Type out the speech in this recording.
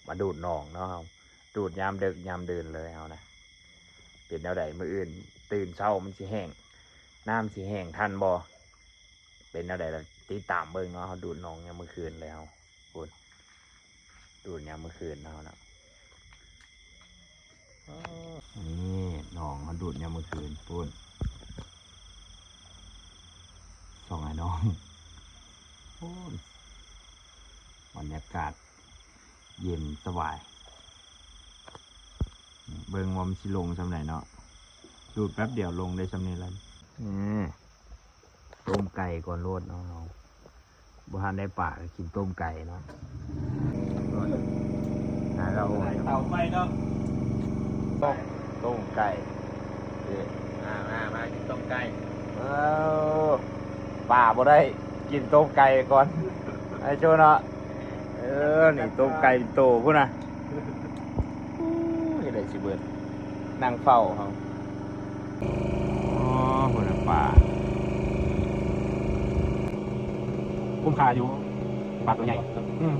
ມາດູດໜອງເນາະເຮົາ ດູດຍາມເດິກຍາມດື່ນເລີຍເຮົານະ. ເປັນແນວໃດ ມື້ອື່ນຕື່ນເຊົ້າມັນຊິແຫ້ງ ນ້ຳຊິແຫ້ງທັນບໍ່ ເປັນແນວໃດລະຕິດຕາມເບິ່ງເນາະ. ເຮົາດູດໜອງຍາມມື້ຄືນເລີຍເຮົາ ພຸ້ນ ດູດຍາມມື້ຄືນເຮົານະ. ນີ້ໜອງເຮົາດູດຍາມມື້ຄືນ ພຸ້ນ ສ່ອງໃຫ້ນ້ອງ ພຸ້ນ ບັນຍາກາດເຢັນສະບາຍ. ເບິ່ງວ່າມັນຊິລົງສ່ຳໃດເນາະ ດູດແປັບດຽວລົງໄດ້ສ່ຳນີ້ແຫຼະ. ນີ້ ຕົ້ມໄກ່ກ່ອນໂລດເນາະ ເຮົາບໍ່ທັນໄດ້ປາກໍກິນຕົ້ມໄກ່ເນາະ. ຫາລາວໂຫດ ເຕົາໄຟເນາະ ຕົ້ມ ຕົ້ມໄກ່ ເອີ ມາ ມາ ມາກິນຕົ້ມໄກ່. ເອີ ປາບໍ່ໄດ້ ກິນຕົ້ມໄກ່ກ່ອນ ໄອ້ໂຈເນາະ. ເອີ ນີ້ຕົ້ມໄກ່ເປັນໂຕພຸ້ນນະ. ໂອ້ ເຮັດໄດ້ຊິເບິດ ນັ່ງເຝົ້າເຮົາ. ອໍ ພຸ້ນນະປາ ຄຸ້ມຄ່າຢູ່ ປາຕົວໃຫຍ່. ອືມ